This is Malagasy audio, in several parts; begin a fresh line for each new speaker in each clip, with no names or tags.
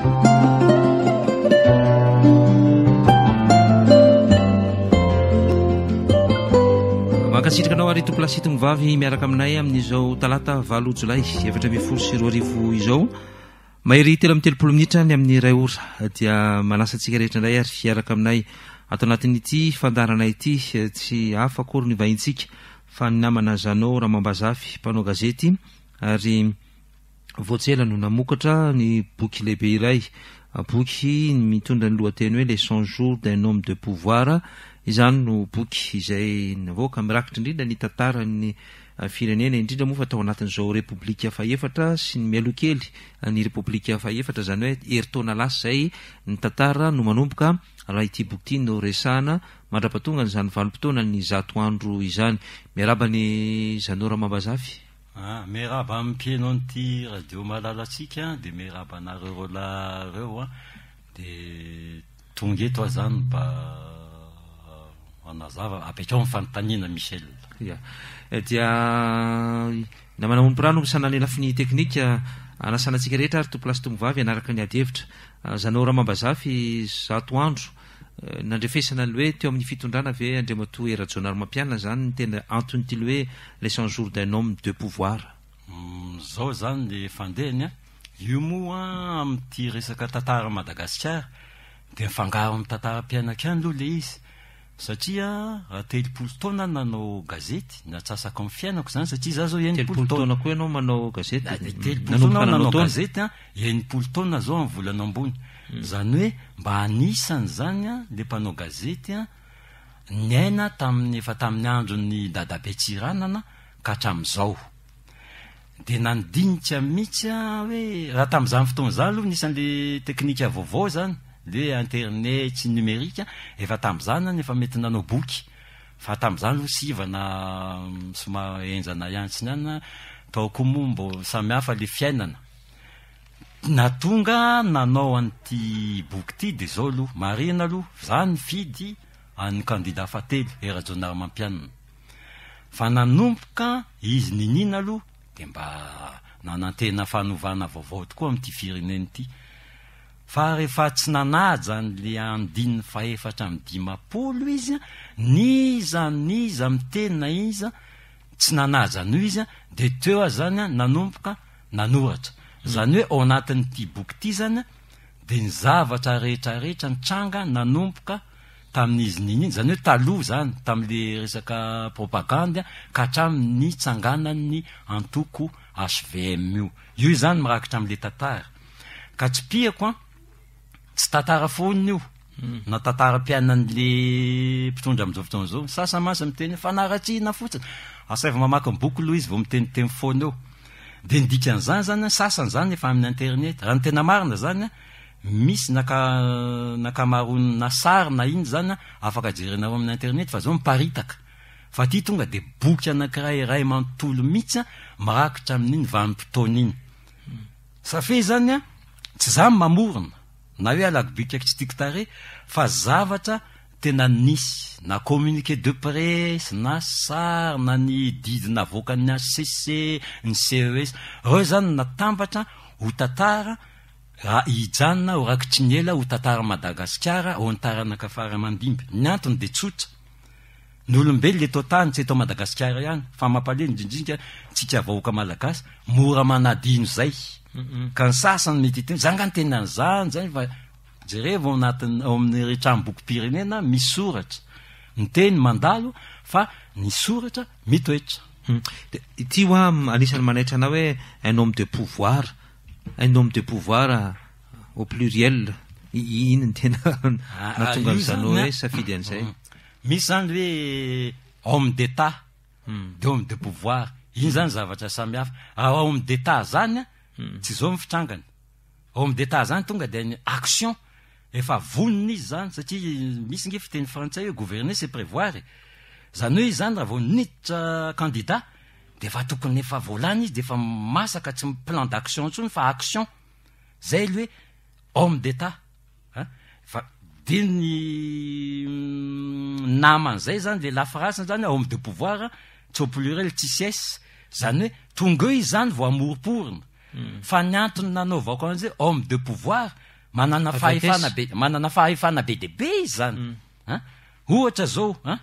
Mankasitraka anao ary tompolahy sy tompovavy miaraka aminay amin'izao talata 8 jolay 2014 izao. Mahery 33 minitra ny amin'ny iray ora dia manasa antsika rehetra indray ary hiaraka aminay ato anatin'ity fandaharana ity. Tsy hafa akory ny vahintsika fa ny namana Jeannot Ramambazafy, mpanao gazety ary vao tsy ela no namokatra ny boky lehibe iray, boky mitondra ny lohateny hoe Les 100 jours d'un homme de pouvoir. Izany no boky izay navoaka mirakitra indrindra ny tantaran'ny firenena, indrindra moa fa tao anatin'izao Repoblika fahefatra sy ny mialoha kely ny Repoblika fahefatra, izany hoe herintaona lasa izay ny tantara no manomboka raha ity boky ity no resahana mandra-pahatongan'izany vanim-potoanan'ny 100 andro izany. Miarahaba an'i Jeannot Ramambazafy.
Ah, miarahaba amin'ny mpihaino an'ity radio malalantsika, dia miarahaba anareo roalahy ireo an, dia tonga eto aho izany mba hanazava, apetraho ny fanontaniana Michel.
Ya, dia namana Ompi Rano misahana ny lafiny teknika, anasana antsika rehetra ary tompolahy sy tompovavy hanaraka ny ady hevitra. Zanao Ramambazafy, 100 andro Nandrefesana ny hoe teo amin'ny fitondrana ve Andriamatoa Hery Rajaonarimampianina izany no tena anton'ity le hoe les 100 jours d'un homme de pouvoir?
Zao zany le fandehany an, io moa amin'ity resaka tantaran'i Madagasikara dia mifangaro amin'ny tantaram-piainako ihany aloha le izy satria raha 30 taona aho nanao gazety, ny antsasako amin'ny fiainako izany satria za zao 60
taona. 30 taona koa ianao manao gazety?
30 taona aho nanao gazety an, 60 taona zao amin'ny volana ambony. Izany hoe mba anisany izany le mpanao gazety niaina tamin'ny efa tamin'ny andron'ny dadabe Tsiranana ka hatramin'izao. Dia nandinika mihitsy aho hoe raha tamin'izany fotoana izany aloha nisy an'le teknika vaovao izany, le hoe internet sy numérique, efa tamin'izany aho efa mety nanao boky. Fa tamin'izany aloha sivana somary henjana ihany sy ny anona, tao koa moa mbo samy hafa le fiainana. Nahatonga nanao an'ity boky ity dia izao aloha, marihina aloha, za nifidy an'ny kandida fahatelo, Hery Rajaonarimampianina. Fa nanomboka izy niniana aloha dia mba nanantena fanovana vaovao tokoa amin'ity firenena ity. Fa rehefa tsy nanaja an'le andininy faha-54 izy, n'iza n'iza miteny na iza tsy nanaja an'io izy dia teo aho izany nanomboka nanoratra. Izany hoe ao anatin'ity boky ity izany dia ny zavatra rehetra rehetra nitranga nanomboka tamin'izy niniana, izany hoe taloha izany, tamin'ilay resaka propagandy ka hatramin'ny nitsanganan'ny antoko HVM io. Io izany mirakitra amin'ilay tantara. Ka tsipihako an, Tsy tantara foronina io, na tantaram-piainan'le mpitondra amin'izao fotoana izao. Ny sasany mantsy miteny hoe fanaratsiana fotsiny. Asaivo mamaky ny boky aloha izy vao miteniteny foana eo. Dia ny dikan'izany izany, ny sasany izany efa amin'ny internet. Raha ny tena marina izany, misy na ka- na ankamaroany na sary na inona izany afaka jerenareo amin'ny internet fa izao miparitaka. Fa ity tonga dia boky anankiray iray manontolo mihitsy mirakitra amin'iny vanim-potoana iny. Safe izany an, tsy za no mamorona, na hoe alako bika tsy tiako tarehy, fa zavatra tena nisy, na communiqué de presse, na sary, na ny didy navoakan'ny HCC, ny CES, ireo izany no natambatra ho tantara, raha hijanona ho rakitry ny ela ho tantaran'i Madagasikara ho an'ny taranaka fara aman-dimby. Ny antony dia tsotra. Ny olombelona eto an-tany, tsy eto Madagasikara ihany, fa mampalahelo indrindrindra tsika vahoaka malagasy, mora manadino izay. Ka ny sasany mety hiteny, za nga niteny an'izany zay fa jerevo ao anatin'ny, ao amin'ny tranom-bokim-pirenena misy soratra. Ny teny mandalo fa ny soratra mitoetra.
Dia ity hoa anisan'ny manaitra anah hoe un homme de pouvoir, un homme de pouvoir au pluriel, iny no tena nahatonga an'izany hoe safidy an'izay.
Misy zany hoe homme d'Etat de homme de pouvoir, iny zany zavatra samy hafa. Raha homme d'Etat zany an, tsy zao ny fitrangany. Homme d'Etat zany tonga de ny action, efa vonona izy zany satria misy nge fiteny frantsay hoe gouverner c'est prévoir e. Zany hoe izy zany raha vao niditra candidat de efa tokony efa voalany izy de efa masaka tsy plan d'action intsony fa action. Zay le hoe homme d'Etat. A! Fa de ny naman'izay zany le lafirasiny zany homme de pouvoir tsy au pluriel tsisy s, zany hoe tonga eo izy zany vao hamoromporona, fa ny antony nanaovako an'izay homme de pouvoir. Manana
Avy
fahefana
aiza?
be, manana fahefana be dia be izy zany. An? Ohatra zao, an,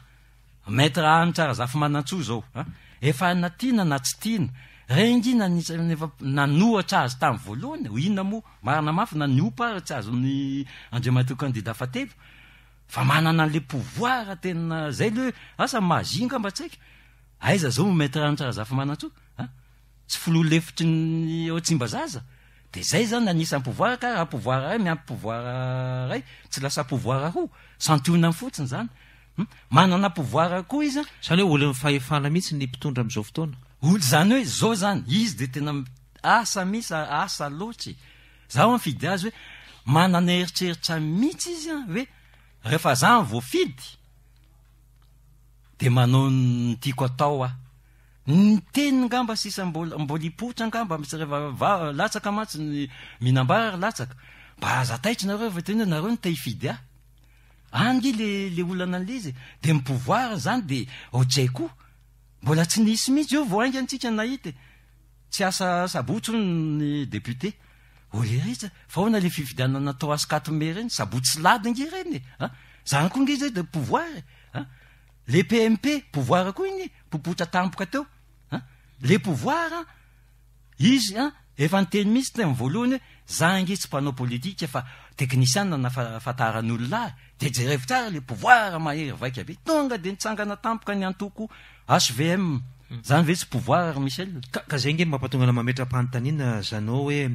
Maître Hanitra Razafimanantsoa zao, an, efa na tiana na tsy tiana, regny nge nanisany efa nanohatra azy tamin'ny voalohany, inona moa, marina mafy na ny opa ary tsy azon'ny Andriamatoa kandida fahatelo, fa manana an'le pouvoir tena zay le hoe, asa magie angamba tsy haiko, aiza zao Maître Hanitra Razafimanantsoa, an, tsy filoha lefitry ny ao Tsimbazaza, de zay zany anisan'ny pouvoir ka raha pouvoir ray miampy pouvoir ray tsy lasa pouvoir roa, santionany fotsiny zany, hum, manana pouvoir koa izy an.
Zany hoe olon'ny fahefana mihitsy ny mpitondra amin'izao fotoana.
Olo zany hoe zao zany, izy de tena asa mihitsy, asa loatra e, zaho mifidy azy hoe manana eritreritra mihitsy izy an, hoe rehefa za no voafidy de manao ny tiako atao aho. Ny teniny ngamba sisa mbola mbola hipoitra angamba misy rehefa va latsaka mantsy ny mihinam-bary ary latsaka. Mba aza taitra nareo rehefa tena hoe nareo no te hifidy ahy. Any nge le le olana an'le izy e. De ny pouvoir zany de ohatray koa. Mbola tsy nisy mihitsy eo vao haingana tsika nahita e. Tsy asa sabotsy hono ny député. Ô leritsa, fa ahoana le fifidianana trois sy quatre mai reny? Sabotsy sy lahady nge reny e. A! Zany koa nge zay de pouvoir e. A! Le PMP, pouvoir koa iny e, popotra tampoka teo an! Le pouvoir an, izy an, efa niteny mihitsy teny voalohany hoe za ange tsy mpanao politika fa teknisiana na fatantaran'olona ahy, de jerevo tsara le pouvoir mahery vaika be, tonga de nitsangana tampoka ny antoko HVM, zany ve tsy pouvoir ry Michel?
Ka ka zay nge no mampatonga anah mametra-panontaniana Jeannot hoe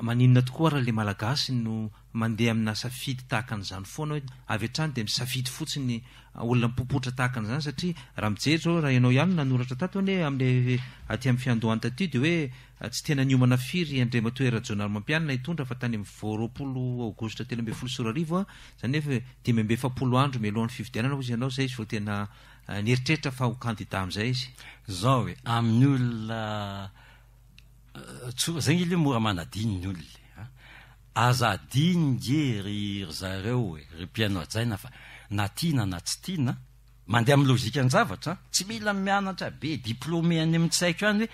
maninona tokoa ary le Malagasy no mandeha amina safidy tahaka an'izany foana hoe avy hatrany dia misafidy fotsiny olona mipopotra tahaka an'izany satria raha mijery izao raha ianao ihany no nanoratra tato anie amin'ilay aty amin'ny fiandohany taty dia hoe tsy tena niomana firy Andriamatoa Hery Rajaonarimampianina hitondra fa tany amin'ny vao 20 aogositra 2013 izany hoe 45 andro mialohan'ny fifidianana hozy ianao izay izy vao tena nieritreritra fa ho kandida amin'izay izy.
Izao e, amin'ny olona Tsoa, zay nge le mora manadino ny olona e a! Aza adino nge ry ry zareo e, ry mpihaino hajaina fa na tiana na tsy tiana, mandeha amin'ny logikan-javatra an, tsy mila mianatra be, diplômé any amin'ny tsy haiko any hoe,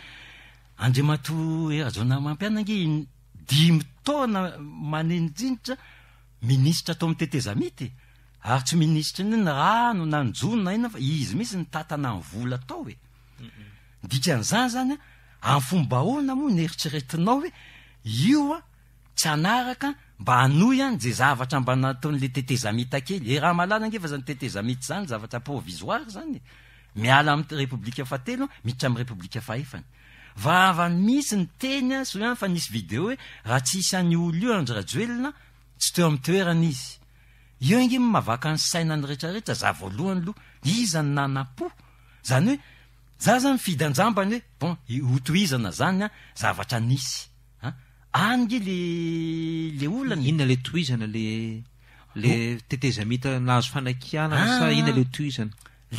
Andriamatoa Hery Rajaonarimampianina nge in dimy taona maninjinitra minisitra tao amin'ny tetezamita e! Ary tsy minisitry ny rano na ny jono na inona fa izy mihitsy nitantana ny vola tao e! Ny dikan'izany zany an, amin'ny fomba ahoana moa no eritreretinao hoe io an tsy hanaraka mba hanohy an ze zavatra mba nataon'le tetezamita kely e Ramalala ange fa zany tetezamita zany zavatra provisoire zany e, miala amin'ny repoblika fahatelo an miditra amin'ny repoblika fahefany. Vava mihitsy niteny an soa ihany fa nisy video hoe raha tsy hisy an'io olona io Andry Rajoelina tsy teo amin'ny toerana izy. Io ange mavaka ny saina ny retraretra, za voalohany aloha iza no nanam-po? Zany hoe za zany mifidy anjambany hoe bon hotohizana zany an zavatra nisy an! Any nge le le olana e!
Inona le tohizana le le tetezamita nahazo fanakianana sa inona le tohizana?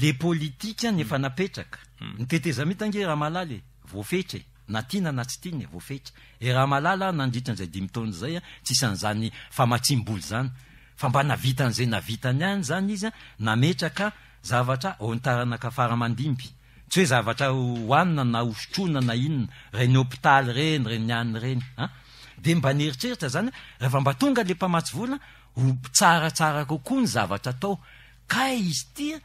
Le politika ny efa napetraka. Ny tetezamita nge Ramalala e, voafetra e! Na tiana na tsy tiana e, voafetra. E Ramalala a nandritra an'izay dimy taona izay a, tsisy an'izany famatsiam-bola izany. Fa mba navita an'izay navitany ihany izany izy a, nametraka Zavatra ho an'ny taranaka fara aman-dimby. Tsy hoe zavatra hohanina na hosotroina na inona. Ireny hopitaly ireny, ireny any ireny. An! Dia mba nieritreritra izany aho, rehefa mba tonga ilay mpamatsy vola, ho tsaratsara kokoa ny zavatra atao. Kay izy ity an,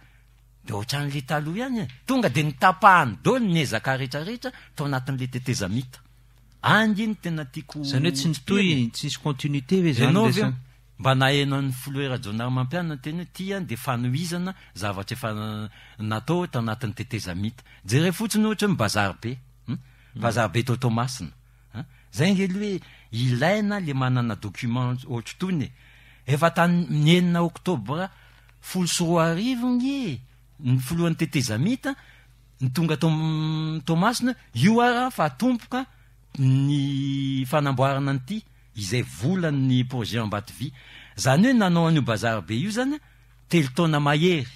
dia ohatran'ilay taloha ihany e. Tonga dia notapahany daholo ny ezaka rehetrarehetra tao anatin'ilay tetezamita. Any nge no tena tiako
Izany hoe tsy
tsipihina e.
nitohy, tsy nisy continuité ve izany
Ianao
ilay
ve
sa?
Mba naheno an'i Filoha Hery Rajaonarimampianina niteny hoe ity an dia fanohizana zavatra efa natao tao anatin'ny tetezamita. Jereo fotsiny ohatra hoe ny bazary be, hum, bazary be tao Toamasina, an. Zay ange aloha hoe ilaina le manana document ohatr'itony e. Efa tany ny enina oktobra 2010 nge ny filohan'ny tetezamita no tonga tao Toamasina, io ara fa atomboka ny fanamboarana an'ity. izay volan'ny projet Ambatovy. Zany hoe nanao an'io bazary be io zany telo taona mahery,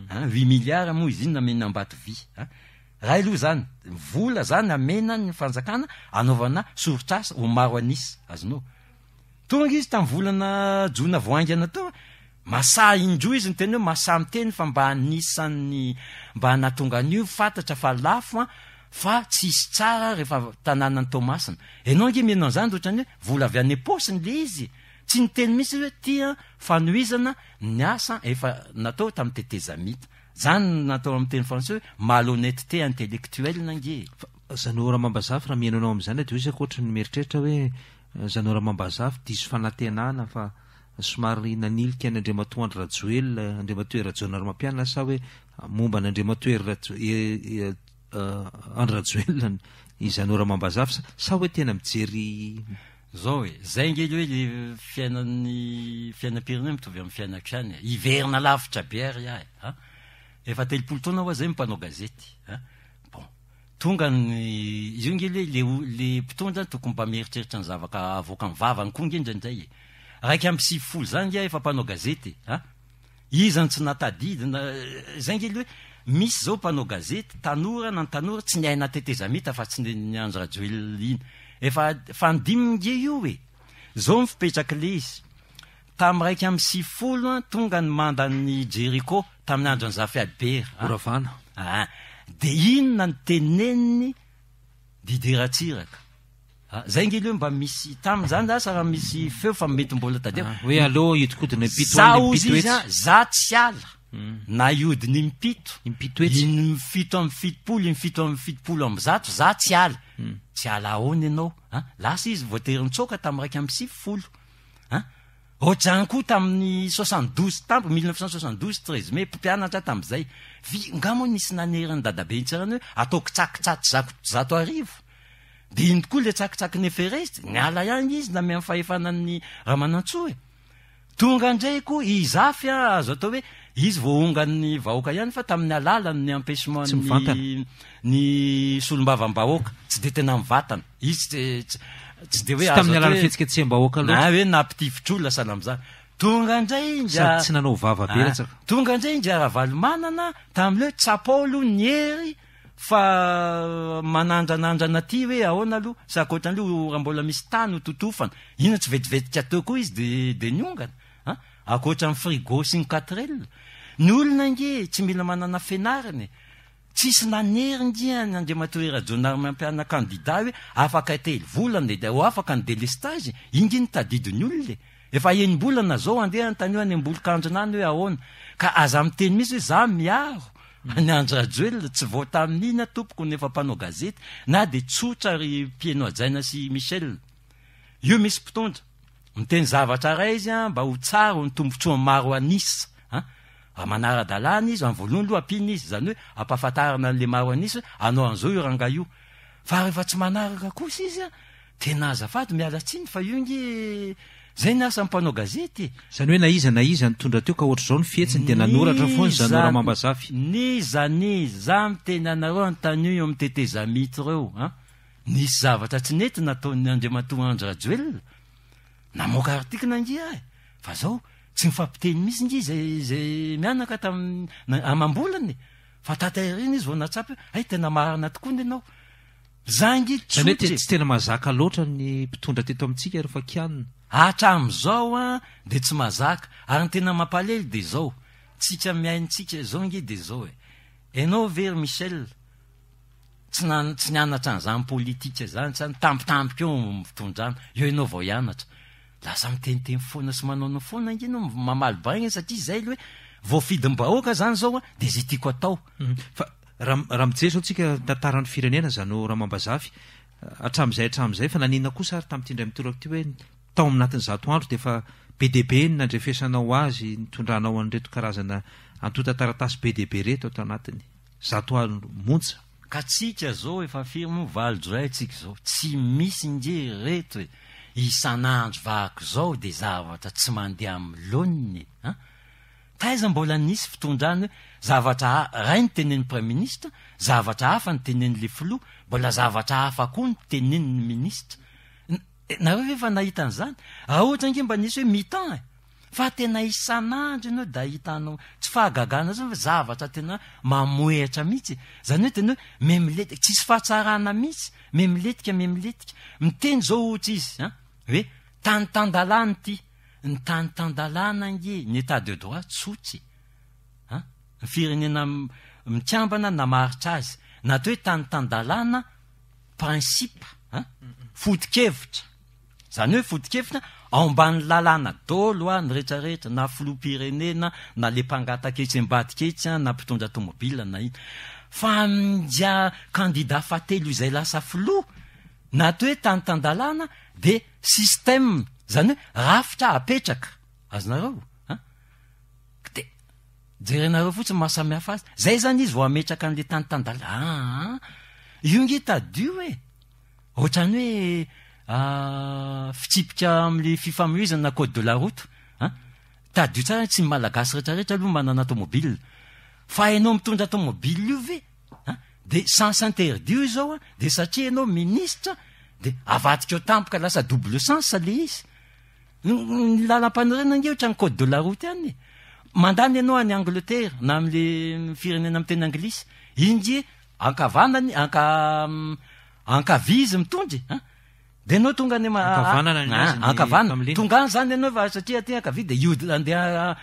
an, huit milliards moa izy iny namena Ambatovy, an. Ray aloha zany, vola zany amena ny fanjakana anaovana soritr'asa ho maro an'isa, azonao. Tonga izy tamin'ny volana jona vao haingana teo, masaha indroa izy niteny hoe masaha miteny fa mba anisan'ny mba nahatonga an'io fantatra fa lafo an, fa tsisy tsara rehefa tanànan'i Toamasina. Enao ange mino an'izany de ohatran'ny hoe vola avy any am-paosiny le izy. Tsy niteny mihitsy izy hoe ty an fanohizana ny asa efa natao tamin'ny tetezamita. Zany no natao amin'ny teny frantsay hoe malhonnêteté intellectuelle ange e.
Fa Jeannot Ramambazafy raha mihaino anao amin'izany aho dia hoy izy ohatry ny mieritreritra hoe Jeannot Ramambazafy diso fanantenana fa somary nanilika an'i Andriamatoa Andry Rajoelina, Andriamatoa Hery Rajaonarimampianina sa hoe momba an'Andriamatoa Hery Rajo, Andry Rajoelina i Jeannot Ramambazafy sa hoe tena mijery
Zao e, zay nge le hoe le fiainan'ny fiainam-pirenena mitovy amin'ny fiainako ihany e, hiverina lavitra be ary aho e, a! Efa 30 taona hoa zay mpanao gazety a! Bon, tonga ny, izy io nge le le le mpitondra tokony mba mieritreritra ny zavaka avoakan'ny vavany koa nge indraindray e! 91 zany nge aho efa mpanao gazety e, a! Iza no tsy nahatadidy na zay nge le hoe misy zao mpanao gazety tanora na ny tanora tsy niaina tetezamita fa tsy ny Andry Rajoelina iny. Efa fanidiminy nge io e! Zao ny fipetraky le izy. Tam 91 an tonga ny mandan'ny Jericho tamin'ny andron'i Zafiabera an.
Horavana.
Aa de inona no teneniny Didier Ratsiraka? Ah, zay nge le mba misy tamin'izany lasa raha misy feo fa mety mbola tadiavo.
Ah, hoe aleo hiodikodina impito
Za
any
ozy
impito
izy
etsy.
a, za tsy ala na hiodina impito,
Impito etsy.
in 77, in 177, za tsy ala. Tsy ala ahoana ianao? Ah, lasa izy voatery nitsoaka tamin'ny 91. Ah, ohatr'izany koa tamin'ny 72 tampoka, 1972, 13 mai, mpampianatra tamin'izay. Vi, nga moa nisy nanery an'i Dadabe Intsirana hoe atao kitsakitsaky 1100. Dia iny tokoa ilay tsakitsakin'ny Everest, niala ihany izy namehy ny fahefana an'i Ramanantsoa e. Tonga indray koa i Zafy an, azo atao hoe izy voaongan'ny vahoaka ihany fa tamin'ny alalan'ny empêchement
Tsy mivantana.
ny ny solombavambahoaka, tsy dia tena mivantana. Izy tsy tsy tsy dia hoe
Tsy
azo
tamin'ny
atao
alalan'ny
hoe
fihetsiketseham-bahoaka
na
loatra.
hoe nampitifitra olona sahala amin'izany. Tonga indray
Sady
ingahy
tsy nanao vava be
Ah,
latsaka.
tonga indray ingahy Ravalomanana tamin'ilay hoe tsapao aloha ny hery Fa manandranandrana aty hoe ahoana aloha? Sa ankoatran'io raha mbola misy tany ho totofana? Inona tsy vetivetika teo koa izy de de niongana an! Ankoatran'ny frigo sy ny quatrelle. Ny olona ange tsy mila manana fianarana e! Tsisy nanery nge an' Andriamatoa Hery Rajaonarimampianina candidat hoe afaka telo volana e de ho afaka ny delestage e! Iny nge no tadidin'ny olona e! Efa enim-bolana zao andeha anontanio any Ambolokandrina any hoe ahoana? Ka aza miteny mihitsy hoe za miaro an'i Andry Rajoelina, tsy vao tamin'iny aho tompoko no efa mpanao gazety, na dia tsotra ry Mpieno Hajaina sy Michel. Io misy mpitondra, miteny zavatra iray izy an, mba ho tsara ho ny tombotsoan'ny maro an'isa an, raha manara-dalàna izy, amin'ny voalohany aloha ampiana izy, izany hoe ampahafantarina an'ilay maro an'isa hoe hanao an'izao io rangahy io, fa rehefa tsy manaraka kosa izy an, Tena azafady miala tsiny fa io nge zay ny asan'ny mpanao gazety e!
Izany hoe na iza na iza nitondra teo ka ohatr'izao ny fihetsiny dia nanoratra foana izany
N'iza
Ramambazafy.
n'iza n'iza, za miteny anareo anontanio eo amin'ny tetezamita ireo an! Nisy zavatra tsy nety nataon'ny Andriamatoa Andry Rajoelina, namoaka article ange aho e! Fa zao tsy mifampiteny mihitsy nge izay izay mianaka tamin'ny amam-bolana e! Fa taty aoriana izy vao nahatsapa hoe hay tena marina tokoa ny anao. Zangy
Izany hoe
tsotra e.
tsy tena mahazaka loatra ny mpitondra teto amintsika rehefa kianina.
Hatramin'izao an dia tsy mahazaka, ary ny tena mampalelo dia izao, tsika mihaino tsika izao nge dia izao e, enao ve ry Michel tsy na tsy nianatra an'izany politika izany, tsy tampotampoka eo ny fitondrana, eo enao vao hianatra, lasa miteniteny foana sy manaonao foana ange enao, mamaly baingana satria izay le hoe voafidim-bahoaka izany izao an dia izay tiako atao.
Fa Raha raha mijery zao tsika tantaran'ny firenena Jeannot Ramambazafy hatramin'izay hatramin'izay fa naninona kosa ary tamin'ity indray mitoraka ity hoe tao anatin'ny 100 andro dia efa be dia be ny nandrefesanao azy nitondranao an'ireto karazana antontan-taratasy be dia be ireto ato anatiny 100 andro monja.
Ka tsika zao efa firy moa valo jolay tsika zao tsy misy nge reto e isan'andro vaky zao de zavatra tsy mandeha amin'ny laoniny e an! Taiza mbola nisy fitondrana hoe zavatra ray ny tenenin'ny praiminisitra, zavatra hafa ny tenenin'le filoha, mbola zavatra hafa koa ny tenenin'ny minisitra. Nareo ve efa nahita an'izany? Raha ohatra ange mba nisy hoe mi-temps e! Fa tena isan'andro ianao dia ahitanao, tsy fahagagana intsony fa zavatra tena mamohehatra mihitsy e! Izany hoe tena hoe memiletika, tsisy fahatsarana mihitsy, memiletika, memiletika. Miteny izao ohatra izy an, hoe tany tan-dalàna ity. Ny tany tan-dalàna ange, ny état de droit tsotra e! An! Ny firenena mikambana namaritra azy. Na atao hoe tany tan-dalàna, principe, an! Foto-kevitra. Izany hoe foto-kevitra, Ao ambany lalàna daholo hoa ny rehetra rehetra na filoham-pirenena na le mpangataka etsy ambadika etsy na mpitondra tomobile na inona. Fa amin'izay candidat fahatelo izay lasa filoha na atao hoe tany tan-dalàna dia système izany hoe rafitra apetraka. Azonareo an? Dia jerenareo fotsiny maha samihafa azy. Zay zany izy vao hametraka an'le tany tan-dalàna. Aa! Io nge tadidio e! Ohatran'ny hoe fitsipika amin'le fifamoivoizana na code de la route an! Tadidio tsara tsy ny malagasy rehetra rehetra aloha manana tomobile. Fa ianao mitondra tomobile io ve an! De sens interdit io izao an, de satria ianao ministra de avadika eo tampoka lasa double sens le izy. Ny lalam-panorenana ange ohatran'ny code de la route ihany e. Mandany ianao any Angleterre na amin'le firenena miteny anglisy, iny nge ankavanana anka ankavia izy mitondra e, an. De ianao tonga any ma-
Ankavanana ny azy ny
ankavanana.
familiana.
Tonga any zany ianao fa satria aty ankavia de hiodina andeha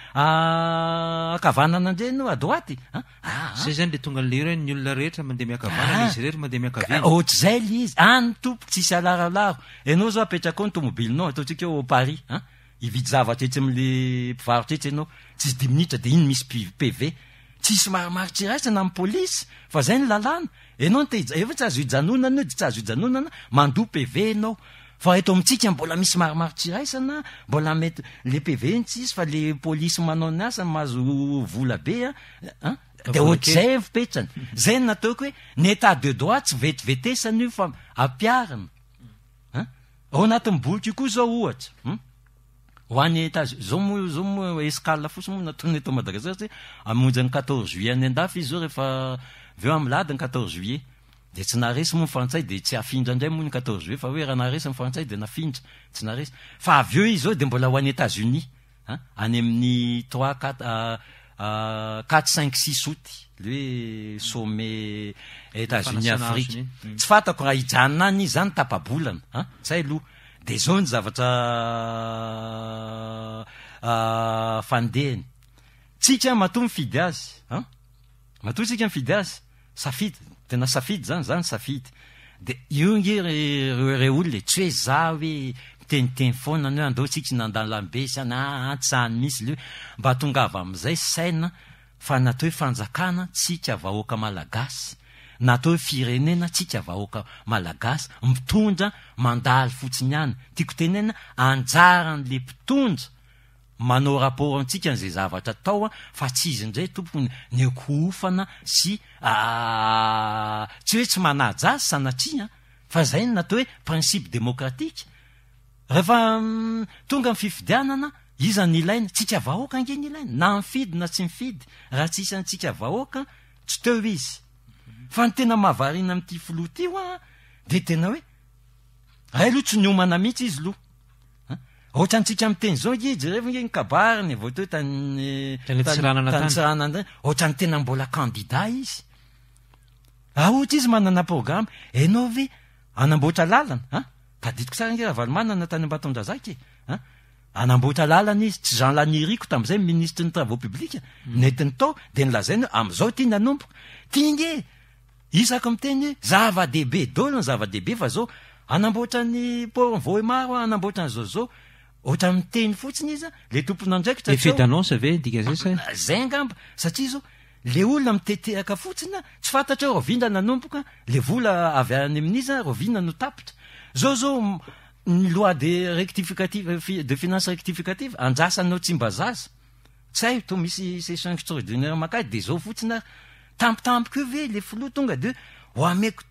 ankavanana indray ianao à droite, an. Aa.
Zay zany le tonga an'le hira hoe ny olona rehetra mandeha miakavanana, izy irery mandeha miankavia.
Ohatr'izay le izy, any tompoko tsisy alaralaro. Ianao zao apetrakao ny tomobilinao, ataontsika hoe au Paris, an, hividy zavatra etsy amin'le mpivarotra etsy ianao, tsisy dimy minitra de iny misy PV. Tsisy marimaritra iraisana amin'ny polisy fa zay ny lalàna. Ianao no te hija-, efa tsy azo ijanonana io de tsy azo ijanonana, mandoa PV ianao. Fa eto amintsika mbola misy marimaritra iraisana, mbola mety le PV iny tsisy fa le polisy manao ny asany mahazo vola be an, an, de ohatr'izay ny fipetrany. Zay no nataoko hoe ny état de droit tsy vetivetesana io fa ampiharina. An, ao anatin'ny boky io koa zao ohatra, hum, ho any Etats zao moa zao moa escale fotsiny moa nataony eto Madagasikara satria hamonjy ny quatorze juillet any an-dafy izy zao rehefa avy eo amin'ny lahady ny quatorze juillet. Dia tsy naharesy moa ny frantsay dia tsy hafindra indray moa ny quatorze juillet fa hoe raha naharesy ny frantsay dia nafindra, tsy naharesy. Fa avy eo izy izao dia mbola ho any Etats Unis an, any amin'ny trois quatre quatre cinq six août, le hoe sommet Etats Unis Afrique. Tsy fantako raha hijanona any izy zany tapa-bolana an, tsy hay aloha. Dia izao ny zavatra fandehany. Tsika matoa mifidy azy an, matoa tsika mifidy azy, Safidy, tena safidy zany, zany safidy. De io nge ry re olona e, tsy hoe za hoe miteniteny foana ny hoe andao tsika hinandalambe sy any aa tsy any mihitsy le hoe mba tongava amizay saina fa ny atao hoe fanjakana tsika vahoaka malagasy, na atao hoe firenena tsika vahoaka malagasy mitondra mandalo fotsiny ihany, tiako tenenina anjaran'le mpitondra Manao rapport antsika an'izay zavatra atao fa tsy izy indray tompoko ny ankohofana sy tsy hoe tsy manaja azy sanatria fa zay no natao hoe principe démocratique. Rehefa tonga ny fifidianana iza no ilaina? Tsika vahoaka ange no ilaina na mifidy na tsy mifidy raha tsy hisy antsika vahoaka tsy teo izy. Fa ny tena mahavariana amin'ity filoha ity hoa dia tena hoe hay aloha tsy niomana mihitsy izy loha. Ohatrantsika miteny zao nge, jerevo nge ny kabariny vao teo tany
Tany Antsiranana
tany
tany.
Antsiranana tany, ohatran'ny tena mbola candidat izy. Raha ohatra izy manana programme, enao ve hanamboatra lalana an? Tadidiko tsara nge Ravalomanana tany Ambatondrazaka e, an? Hanamboatra lalana izy, tsy Jean Laniriko tamin'izay ministre ny travaux publics, nentiny tao dia nolazainy hoe amin'izao ity nanomboka. Ty nge Isaky miteny hoe zava-dehibe daholo ny zava-dehibe fa zao hanamboatra ny port Vohemar aho, hanamboatra an'izao zao. Ohatran'ny miteny fotsiny izy, le tompon'andraikitra
Effet d'annonce ve dikan'izay sa?
Zay angamba, satria zao le olona mitetehaka fotsiny tsy fantatra hoe rahoviana nanomboka, le vola avy any amin'iza rahoviana no tapitra. Zao zao ny loi de rectificative de finance rectificative andrasana ao Tsimbazaza. Tsy hay, toa misy session extraordinaire makay de zao fotsiny ary. Tampotampoka eo ve le filoha tonga de ho ameko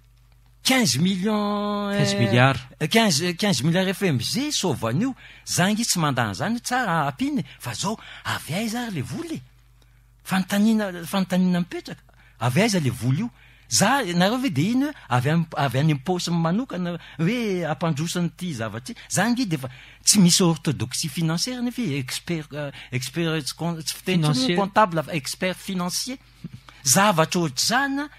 quinze millions
Quinze milliards.
quinze, quinze milliards FMG saova an'io. Za ange tsy mandà an'izany hoe tsara ampiana e, fa zao avy aiza ary le vola e? Fanontaniana, fanontaniana mipetraka. Avy aiza le vola io? Za, nareo ve de hino hoe avy am, avy any am paosiny manokana hoe hampandroso an'ity zavatra ity? Za ange de efa tsy misy orthodoxie financière nefa e, expert, expert tsy con-, tsy fiteny intsony
Financier.
comptable fa expert financier. Zavatra ohatr'izany an,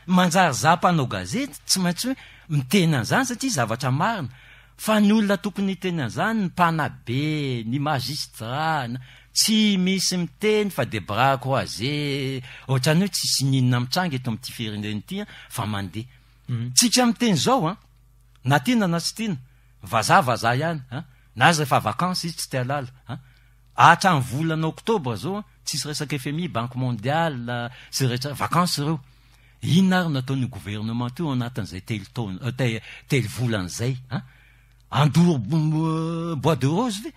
manjary za mpanao gazety tsy maintsy hoe miteny an'izany satria zavatra marina. Fa ny olona tokony hiteny an'izany, ny mpanabe, ny magistrat, ny, tsy misy miteny fa dia bras croisés, ohatran'ny hoe tsisy n'inona mitranga eto amin'ity firenena ity an, fa mandeha. Tsika miteny izao an, na tiana na tsy tiana, vazaha vazaha ihany an. Na aza efa vacances izy tsy te halala an! Hatramin'ny volana oktobra zao an, tsisy resaka fmi, banque mondiale sy rehetra, vacances ireo. Inona ary no ataon'io gouvernement io ao anatin'izay telo taona, telo volana izay an? Handoro bois de rose ve?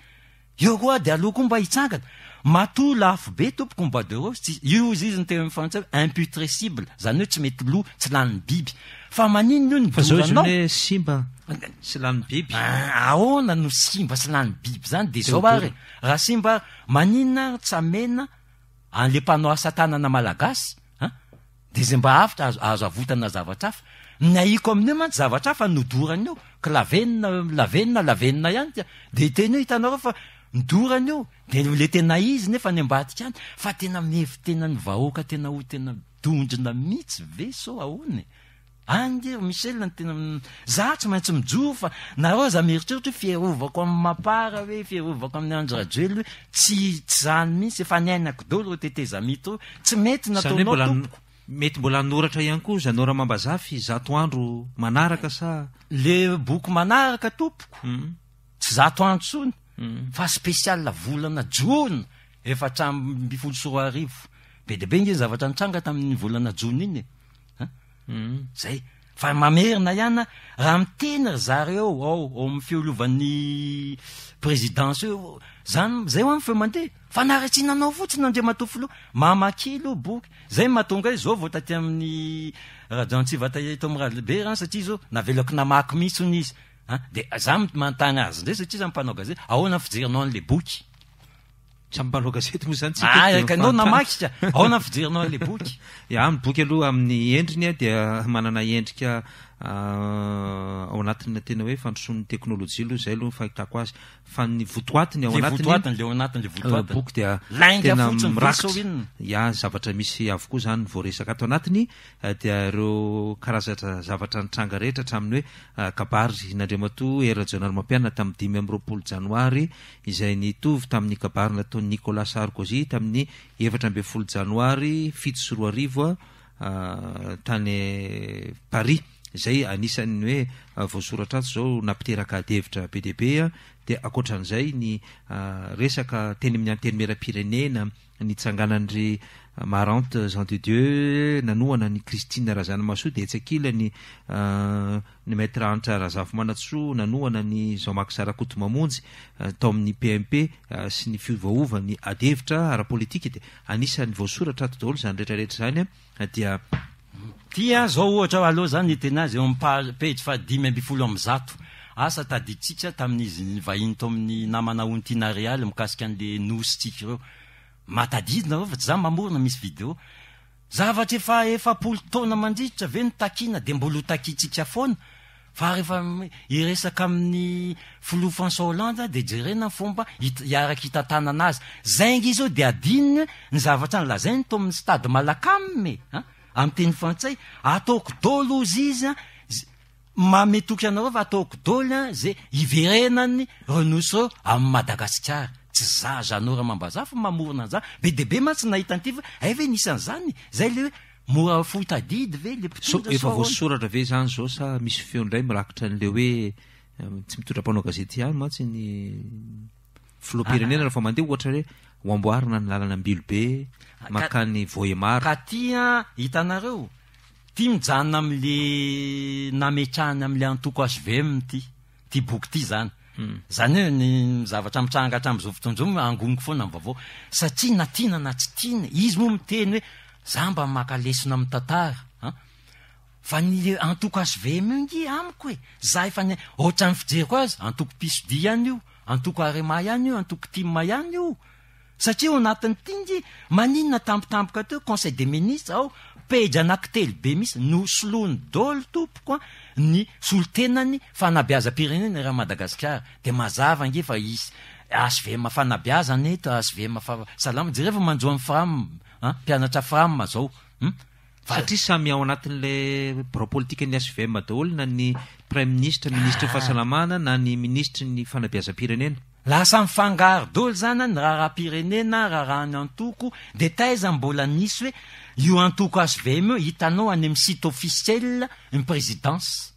Eo koa dia aleo koa mba hitsangana. Matoa lafo be tompoko ny bois de rose, tsy, io hozy izy niteny amin'ny frantsay hoe imputrescible, izany hoe tsy mety lo, tsy lanin'ny biby. Fa maninona io ny
Fa zao izy
doranao?
hoe simba sy lanin'ny biby.
Ah, ahoana no simba sy lanin'ny biby izany? Dia izao ary e, raha simba ary, maninona ary tsy amena an'le mpanao asa tanana malagasy an? Dia izay mba avotra azo azo avotana zavatra hafa. Ny ahiako amin'io mantsy zavatra hafa no dorana eo, ka lavenona lavenona lavenona ihany dia dia tena eo hitanareo fa ny dorana eo dia le tena izy nefa any ambadika any fa tena mihevi-tena ny vahoaka tena ho tena dondrona mihitsy ve sao ahoana e? Any nge ry Michel no tena za tsy maintsy mijoro fa nareo aza mieritreritra hoe fiarovako amin'ny mapar hoe fiarovako amin'ny Andry Rajoelina hoe tsy tsy zany mihitsy efa niainako daholo ireo tetezamita ireo tsy mety
Izany hoe
nataonao
mbola
tompoko.
mety mbola hanoratra ihany koa Jeannot Ramambazafy zato andro manaraka sa?
Le boky manaraka tompoko tsy zato andro tsony fa spécial volana jona 2014 be dia be nge ny zavatra nitranga tamin'iny volana jona iny e. An? Zay. Fa mamerina ihany an, raha miteny ry zareo ao ao amin'ny fiolovan'ny présidence eo, zany, zay hoa ny feo mandeha. Fanaratsiana anao fotsiny Andriamatoa Filoha. Mamakia aloha boky. Zay no mahatonga ahy zao vao taty amin'ny radio Antsivata eto amin'ny Ralehibe an, satria zao navelako namaky mihitsy hono izy. An, dia za manontany azy indray satria za mpanao gazety, ahoana ny fijerinao an'ilay boky?
Samy mpanao gazety moa izany tsika
Ah,
dia
ka ianao
mifanontany.
namaky ka. Ahoana ny fijerinao an'ilay boky?
Ya, ny boky aloha amin'ny endriny dia manana endrika ao anatin'ny tena hoe fandrosoan'ny teknolojia aloha, izay aloha ny fahitako azy. Fa ny votoatiny ao
Le
anatiny,
votoatiny, le ao anatiny, le votoatiny.
boky dia
Lainga
tena
fotsiny ve
mirakitra.
sao inona?
Ya, zavatra misy avokoa izany voaresaka ato anatiny dia ireo karazatra zavatra nitranga rehetra hatramin'ny hoe kabary n'Andriamatoa Hery Rajaonarimampianina tamin'ny 25 janoary izay nitovy tamin'ny kabary nataon'i Nicolas Sarkozy tamin'ny 14 janoary 2007 tany Paris, izay anisan'ny hoe voasoratra ato izao nampiteraka adihevitra be dia be, dia ankoatran'izay ny resaka teny amin'ny Antenimierampirenena, nitsanganan-dry Marante Jean de Dieu nanohana an'i Christine Razanamahasoa dia etsy ankilany ny Maître Hanitra Razafimanantsoa nanohana an'i Jean Max Rakotomamonjy tao amin'ny PMP sy ny fiovaovan'ny adihevitra ara-politika dia anisan'ny voasoratra ato daholo izany rehetra rehetra izany dia
Ty a zao ohatra aleo zany hiteny azy eo amin'ny pejy faha 115. Asa tadidintsika tamin'izy nivahiny tao amin'ny namana Ontiana Realy mikasika an'le nosy-tsika ireo. Mahatadidy nareo fa tsy za mamorona misy video. Zavatra efa 40 taona mandritra ve no takiana dia mbola ho takiantsika foana? Fa rehefa hiresaka amin'ny filoha François Hollande dia jerena ny fomba hiaraka hitantanana azy. Zay ange izao dia adinony ny zavatra nolazainy tao amin'ny stade Malacam e! An! Amin'ny teny frantsay, ataoko dolo ozy izy an, manome toky anareo fa ataoko dolo an ze hiverenany reo nosy reo amin'i Madagasikara. Tsy za Jeannot Ramambazafy mamorona an'zany, be dia be mantsy nahita an'ity fa hay ve nisy an'zany? Zay le hoe mora fohy tadidy ve le
Sao
mpitondra
efa
sao ahoana?
voasoratra ve izany izao sa misy feo indray mirakitra an'ilay hoe tsy mitondra mpanao gazety ihany mantsy ny filoham-pirenena rehefa mandeha ohatra hoe ho amboarina ny lalana Ambilobe mankany Vohemar.
Ka ty an, hitanareo, ty mijanona amle nametrahany amle antoko HVM ty, ty boky ty zany. Zany hoe ny zavatra mitranga hatramin'izao fotoana izao angoniko foana ny vaovao. Satria na tiana na tsy tiana, izy moa miteny hoe za mba maka lesona amin'ny tantara an. Fa ny antoko HVM io nge amiko e, za efa ny, ohatran'ny fijeriko azy, antoko pisodia ihany io, antoko Arema ihany io, antoko tim ihany io. Satria ao anatin'ity nge, maninona tampotampoka teo, conseil des ministres ao, pejy anankitelo be mihitsy, nosoloiny daholo tompoko an, ny solontenan'ny fanabeazam-pirenena eran'i Madagasikara. Dia mazava ange fa hisy HVM fanabeazana eto, HVM fahasalamana, jereo fa manjo an'i Fram, an, mpianatra Fram zao, hum.
Satria samy ao anatin'ilay birao politikan'ny HVM daholo na ny praiminisitra, minisitry ny fahasalamana na ny minisitry ny fanabeazam-pirenena.
Lasa mifangaro daholo zany ny raharaham-pirenena, raharahan'ny antoko, dia taiza mbola nisy hoe io antoko HVM io hitanao any amin'ny site officiel ny présidence.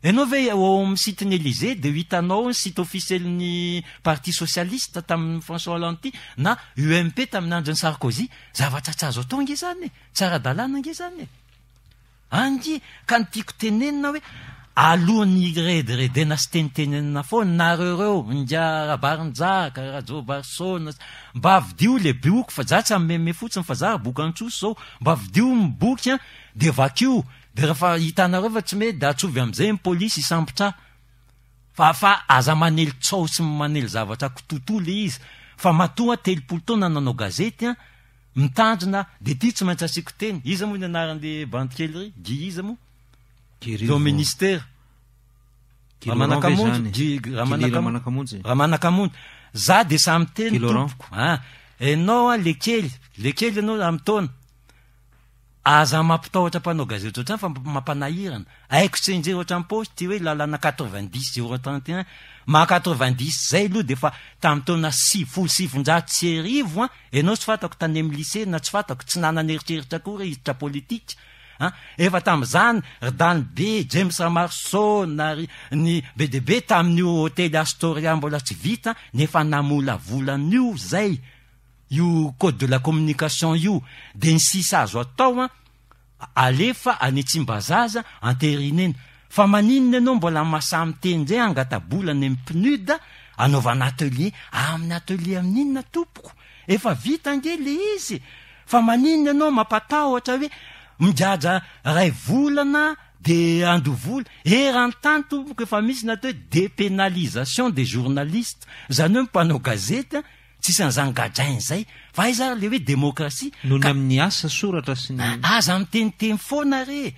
Ianao ve ao amin'ny site ny Elysée dia ho hitanao ny site officiel-n'ny parti socialiste tamin'ny François Hollande ity na UMP tamin'ny andron'i Sarkozy. Zavatra tsy azo atao ange izany e! Tsy ara-dalàna ange izany e! Ange ka ny tiako tenenina hoe alohan'ny hirediredena sy tenitenenina foana nareo reo, ingahy Rabarinjaka, Rajaobarisona, mba vidio le boky fa za tsy hanome fotsiny fa za boky antsosa zao, mba vidio ny boky an, de vakio, de rehefa hitanareo fa tsy mety de antsovy amizay ny polisy hisambotra ahy. Fa fa aza manely tsao sy manely zavatra kitotoa le izy fa matoa 30 taona nanao gazety an, Mitandrina de ty tsy maintsy asiako teny. Iza moa ny anaran'le bandy kely ry? Guy iza moa?
Guy
Teo
Rivo.
ministera.
Guy Laurent ve
Ramanakamonjy,
zany?
Guy
Guy
Ramanakam-
Ramanakamonjy.
Ramanakamonjy. Za de samy miteny
Guy Laurent.
tompoko. Ah, enao an le kely, le kely enao amin'ny taona. Aza mampitahotra mpanao gazety ohatrany fa mampanahirana. Haiko tsy enjery ohatran'ny paosy ity hoe lalàna 90 031. Maha 90 zay aloha dia efa tamin'ny taona 1990 an, ianao tsy fantako tany amin'ny lycée na tsy fantako, tsy nanana eritreritra akory hiditra politika an. Efa tamin'izany ry Dany Be, James Ramaroson ary ny be dia be tamin'io hotely Astoria mbola tsy vita nefa namolavola an'io zay. Io code de la communication io de ny sisa azo atao an, alefa any Tsimbazaza anterinena. Fa maninona ianao mbola masaha miteny ndray angatabola any amin'ny PNUD anaovana atelier, amin'ny atelier amin'inona tompoko? Efa vita ange le izy e! Fa maninona ianao mampatahotra hoe migadra ray volana de andoa vola? Eran-tany tompoko efa misy ny atao hoe depénalisation des journalistes, zany hoe ny mpanao gazety an, Tsisy an'izany gadraina izay. Fa aiza ary le hoe demokrasia?
Noho ny
Ka
amin'ny asa soratra sy ny.
aza miteniteny foana re e!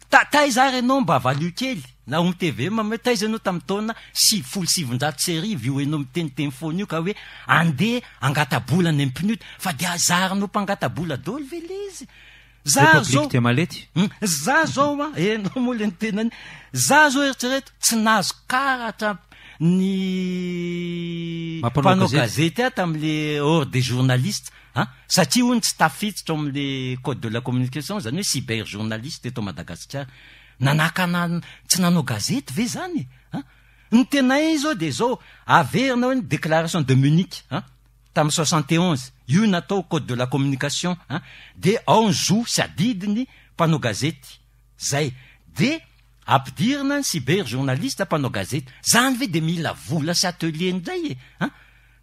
Ta, taiza ary ianao mba valio kely, na ao tvm hoe taiza ianao tamin'ny taona 1990 io ianao miteniteny foana io ka hoe andeha hangata-bola any amin'ny PNUD fa dia zarinao mpangata-bola daholo ve le izy? Za
République
zao
dia malety.
Hum, za zao an, enao moa le niteny an'iny, za zao eritrereto tsy nahazo karatra ny
Mampanao
mpanao
gazety.
gazety ahy tamin'le ordre des journalistes an, satria hono tsy tafiditra ao amin'le code de la communication zany hoe cyber journaliste eto Madagasikara. Nanakana tsy nanao gazety ve zany e? An? Ny tena izy zao de zao, averina hoe ny déclaration de Munich an, tamin'ny 71, io natao code de la communication an, de ao ny zo sy adidiny mpanao gazety, zay, de ampidirina ny cyber journaliste mpanao gazety, zany ve de mila vola sy atelier ndray e an,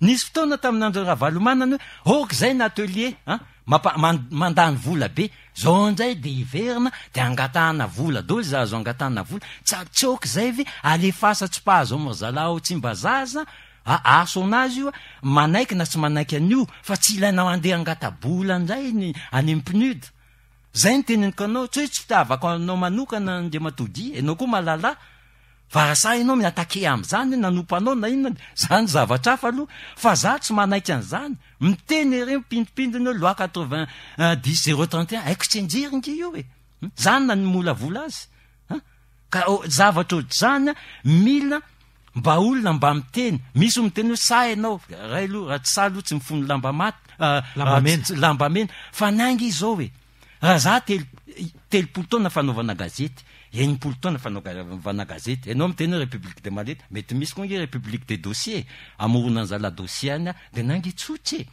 nisy fotoana tamin'ny andron'i Ravalomanana hoe ok zay ny atelier an, mampa- mandany vola be, zao ndray de hiverina de angatahana vola daholo zay azo angatahana vola, tsy tsy ok zay ve, alefasa tsy mpahazo am-ry zalahy ao Tsimbazaza, A à son âge io a, manaiky na tsy manaiky an'io fa tsy ilaina handeha hangata-bola indray ny any amin'ny PNUD. Zay no teneniko anao, tsy hoe tsy fitiavako anao manokana Andriamatoa Guy, ianao koa mahalala fa raha sahy ianao mi-attaquer amin'izany hoe nanompa anao na inona, zany zavatra hafa aloha fa za tsy manaiky an'izany. Miteny ery mipindimpindina hoe loi 90 031, haiko tsianjery nge io e! Zany na nimolavola azy. Ka zavatra ohatr'izany mila mba olona mba miteny. Misy olo miteny hoe sahy ianao, ray aloha raha tsy sahy aloha tsy mifono lamba maty,
Lamba mena.
lamba mena. Fa ny ahy nge izao e, raha za 30 taona fanaovana gazety, 60 taona fanaovana gazety, ianao miteny hoe république des mallettes, mety misy koa nge république des dossiers, amoronan'ny zalahy dossier any aho, de ny ahy nge tsotra e.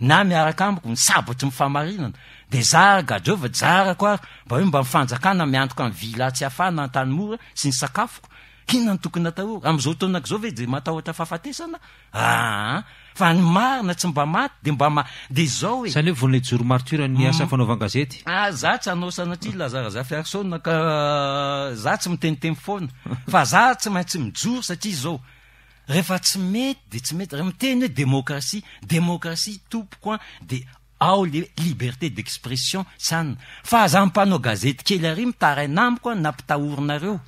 na miaraka amiko ny sabatry ny fahamarinana de za gadreo fa jarako ary mba hoe mba ny fanjakana miantoka ny villa tsy afana Antanimora sy ny sakafoko inona no tokony atahorako amizao taonako zao ve de matahotra fahafatesana aa fa ny marina tsy mba maty de mba ma de zao e.
Zany hoe vonona hijoro martyr ny asa fanaovan-gazety.
Ah za tsy hanao sanatria Laza Razafiarison ka za tsy miteniteny foana fa za tsy maintsy mijoro satria zao Rehefa tsy mety de tsy mety, raha miteny hoe démocratie, démocratie tompoko an, de ao le liberté d'expression san, fa aza mpanao gazety kely ary mitaraina amiko an, nampitahorinareo,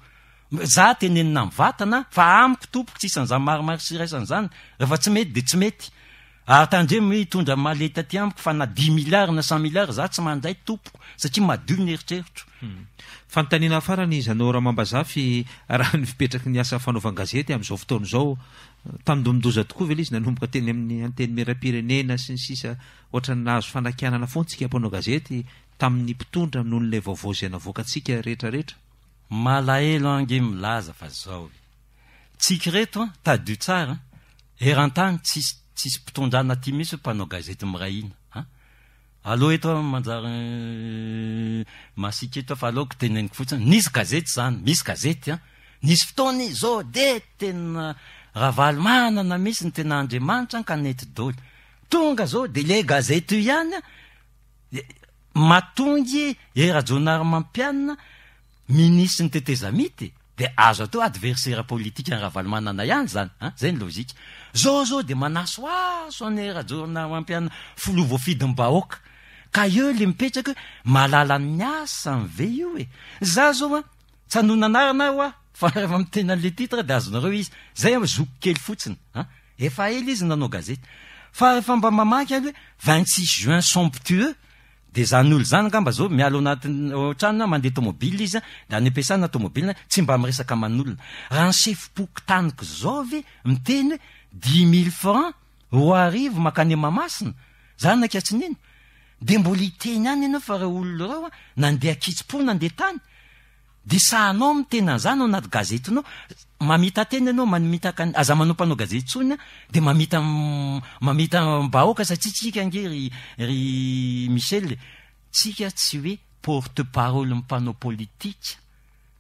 za tenenina mivatana fa amiko tompoko tsisy an'izany marimaritra iraisana izany, rehefa tsy mety de tsy mety, ary tandremo hoe hitondra mallette aty amiko fa na dix milliards na cent milliards za tsy mandray tompoko satria madio ny eritreritro.
Fanontaniana farany Jeannot Ramambazafy, raha ny fipetraky ny asa fanaovan-gazety amin'izao fotoana izao, tandindomin-doza tokoa ve ilay izy nanomboka teny amin'ny Antenimierampirenena sy ny sisa ohatran'ny nahazo fanakianana foana isika mpanao gazety tamin'ny mpitondra noho ilay vaovao izay navoakantsika rehetra rehetra?
Malahelo ange milaza fa zao e. Tsika ireto an, tadidio tsara an, eran-tany tsisy tsisy mpitondrana aty mihitsy hoe mpanao gazety miray hina an. Aleo eto aho manjary masiaka eto aho fa aleoko teneniko fotsiny, nisy gazety izany, misy gazety an, nisy fotoana izy zao de tena Ravalomanana mihitsy no tena Andriamanitra an ka nety doly. Tonga zao de le gazety io ihany an, Matongy e Rajaonarimampianina minisitry ny tetezamita e! Dia azo atao adversaire politique an'i Ravalomanana ihany zany an! Zay ny logique. Zao zao dia manasohaso an'i Rajaonarimampianina filoha voafidim-bahoaka. Ka eo le mipetraka hoe mahalala ny asany ve io e? Za zao an, tsy hanonona anarana aho hoa fa rehefa miteny an'le titre dia azonareo izy. Zay an zoky kely fotsiny an! Efa ela izy nanao gazety. Fa rehefa mba mamaky aho hoe 26 juin somptueux dia izany olona izany angamba zao miala ao anatin'ny ao an-tranony mandeha tomobile izy dia any am-piasana tomobile tsy mba miresaka aman'olona. Raha ny sefom-pokotaniko zao ve miteny hoe dix mille francs 2000 mankany Mahamasina, za naika tsy nino. Dia mbola hiteny ihany ianao fa ireo olona ireo nandeha an-kitsim-po nandeha tany. Dia sahanao miteny an'izany ao anaty gazetinao, mamita-tena ianao, mamitaka ny, aza manao mpanao gazety intsony an, dia mamita mamita bahoaka satria tsika ange ry ry Michel e, tsika tsy hoe porte parole mpanao politika,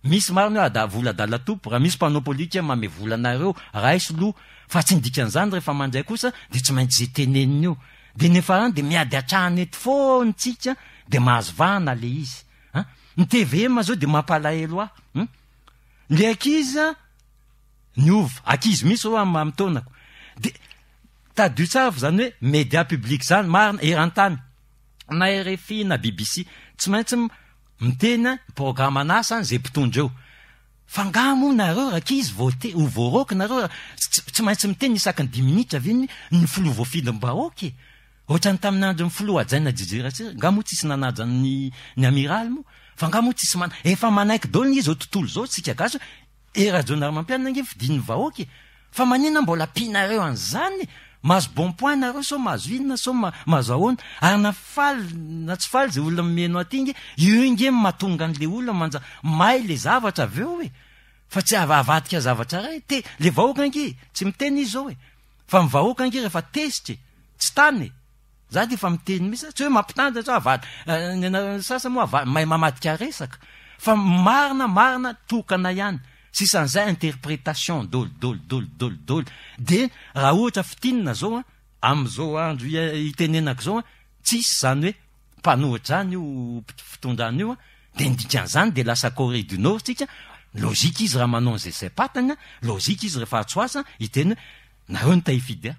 misy marina hoe ada vola adala tompo, raha misy mpanao politika manome vola anareo, raiso loha, fa tsy ny dikan'izany rehefa mandray kosa dia tsy maintsy izay teneniny eo, dia ny farany dia miady hatrany eto foana tsika dia mahazo vahana le izy. An! Ny tvm zao de mampalahelo ahy hum! Le ankizy an niova, ankizy mihitsy zao am am taonako de tadidio tsara fa zany hoe media public zany marina eran-tany na rfi na bbc tsy maintsy miteny an programan'asa zay mpitondra eo fa nga moa nareo rankizy vao te ho voaroaka nareo tsy maintsy miteny isaky ny dimy minitra ve ny ny filoha voafidim-bahoaka e! Ohatran'ny tamin'ny andron'ny filoha hajaina JJ Ratsiraka, nga moa tsisy nanaja ny ny amiraly moa? Fa nga moa tsisy man, efa manaiky daholo nge izao tontolo izao tsika gasy hoe Hery Rajaonarimampianina nge fidin'ny vahoaka e! Fa maninona mbola ampianareo an'izany e? Mahazo bon point nareo sao mahazo inona sao mahazo ahoana? Ary na faly na tsy faly izay olona mihaino aty nge, io nge no mahatonga an'le olona manja may le zavatra avy eo e! Fa tsy avadika zavatra iray, te, le vahoaka nge tsy miteny izy zao e! Fa ny vahoaka ange rehefa tezitra e! Tsy tany e! Za dia efa miteny mihitsy, tsy hoe mampitandrina tsy hoe avady, ny anaran'ny sasany moa ava- mahay mamadika resaka, fa marina marina tokana ihany, sisan'izay interpretation dôly dôly dôly dôly dôly, dia raha ohatra fintinina zao an, amin'izao andro itenenako izao an, tsisy izany hoe mpanohitra zany io fitondrana io an, de ny dikan'izany de lasa Corée du Nord tsika, logique izy raha manao an'izay saim-patany an, logique izy rehefa atsoasa hiteny hoe nareo no te hifidy ahy.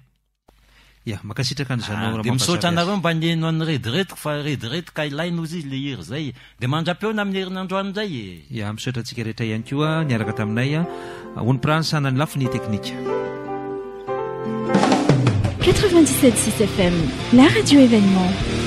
Ya, mankasitraka an'izany
Ah, de misaotra anareo mba nihaino an'ny redirediko fa rediredo ka ilaina ozy izy le hira zay e. De mandra-peona amin'ny herinandroany indray e.
Ya, misaotra antsika rehetra ihany koa niaraka taminay. Ony Prince ny lafiny teknika.
97.6 FM, la radio événement.